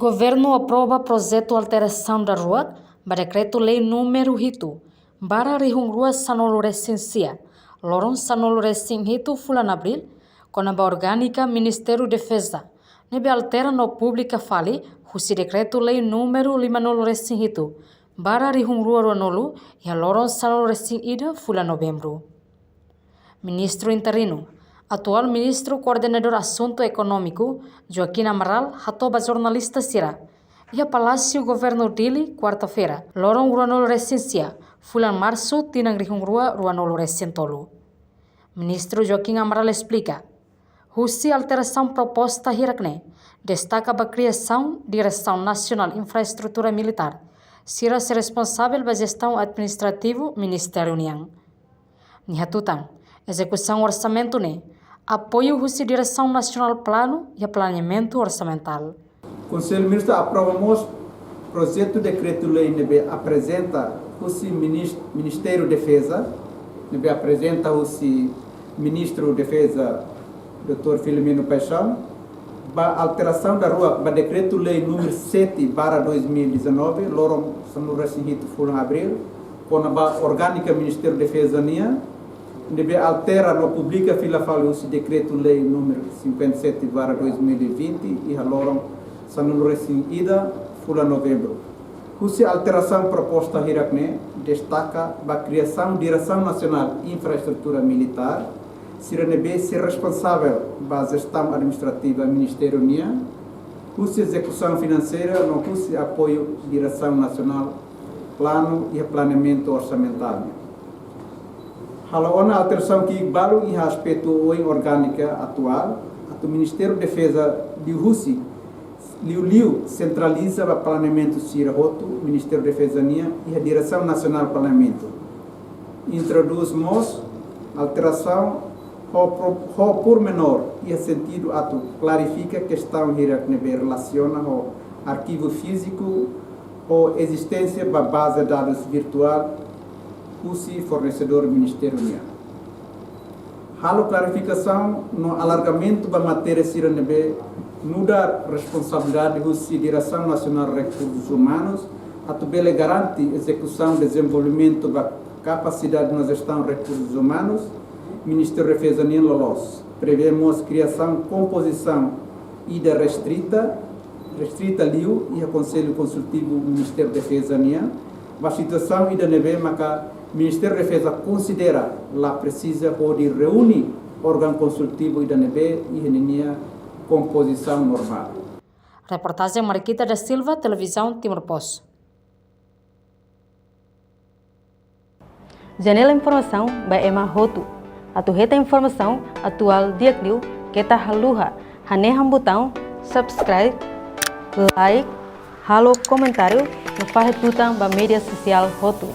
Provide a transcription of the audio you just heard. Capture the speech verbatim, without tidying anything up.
Governu aprova projetu alterasaun daruak ba Dekretu-Lei númeru hitu barra rihun rua sanulu resin sia, loron sanulu resin hitu fulan Abríl, kona-ba orgánika Ministériu Defeza, ne'ebé altera no publika fali husi Dekretu-Lei númeru limanulu resin hitu barra rihun rua ruanulu, iha loron sanulu resin ida fulan Novembru. Ministru interinu, atuál Ministru Koordenadór Asuntu Ekonómiku, Joaquim Amaral, hato'o ba jornalista sira iha Palásiu Governu Dili, kuarta-feira, loron ruanulu resin sia fulan Marsu, tinan rihun rua ruanulu resin tolu. Ministru Joaquim Amaral esplika, husi alterasaun proposta hirak-ne'e, destaka ba kriasaun Diresaun Nasionál Infraestrutura Militár, sira sei responsavel ba jestaun administrativu ministériu nian. Nia hatutan, ezekusaun orsamentu ne'e apoiu husi Diresaun Nasionál Planu iha Planeamentu Orsamentál. Konsellu Ministru aprova mós projetu dekretu-lei ne'ebé aprezenta husi minis-, Ministériu Defeza, ne'ebé aprezenta husi Ministru Defeza, doutór Filomeno Paixão, ba alterasaun daruak ba Dekretu-Lei númeru sete barra dois mil e dezanove, loron sanulu resin hitu fulan Abríl, kona-ba orgánika Ministériu Defeza nian, ne'ebé altera no publika fila fali husi Dekretu-Lei númeru cinquenta e sete barra dois mil e vinte, iha loron sanulu resin ida fulan Novembru. Husi alterasaun proposta hirak-ne'e, destaka ba kriasaun Diresaun Nasionál Infraestrutura Militár, sira ne'ebé sei responsavel ba jestaun administrativa ministériu nian, husi ezekusaun finanseira no husi apoiu Diresaun Nasionál Planu iha Planeamentu Orsamentál nian. Halo ona alterasaun ki'ik balu iha aspetu oin orgánika atuál, atu Ministériu Defeza liuhusi, liuliu sentraliza ba planeamentu sira hotu Ministériu Defeza nian iha Diresaun Nasionál Planeamentu. Introdús mós alterasaun ho pro-, ho pormenór iha sentidu atu klarifika kestaun hirak ne'ebé relasiona ho arkivu fíziku ho ezisténsia ba baze dadus virtuál husi fornesedór ministériu nian. Halo klarifikasaun no alargamentu ba matéria sira ne'ebé nu'udar responsabilidade husi Diresaun Nasionál Rekursus Umanus, atu bele garante ezekusaun dezenvolvimentu ba kapasidade no jestaun rekursus umanus, Ministériu Defeza nian loloos. Prevee mós kriasaun kompozisaun ida restrita, restrita liu iha Konsellu Konsultivu Ministériu Defeza nian, ba situasaun ida ne'ebé maka Ministériu Defeza konsidera la presiza hodi reúne órgaun konsultivu ida ne'ebé iha ninia kompozisaun normál. Reportajen Marquita da Silva, Televizaun Timor Post. Janela informasaun ba ema hotu. Atu hetan informasaun atuál di'ak liu, keta haluha hanehan butaun subscribe, like, halo komentáriu, no fahe tutan ba média sosiál hotu.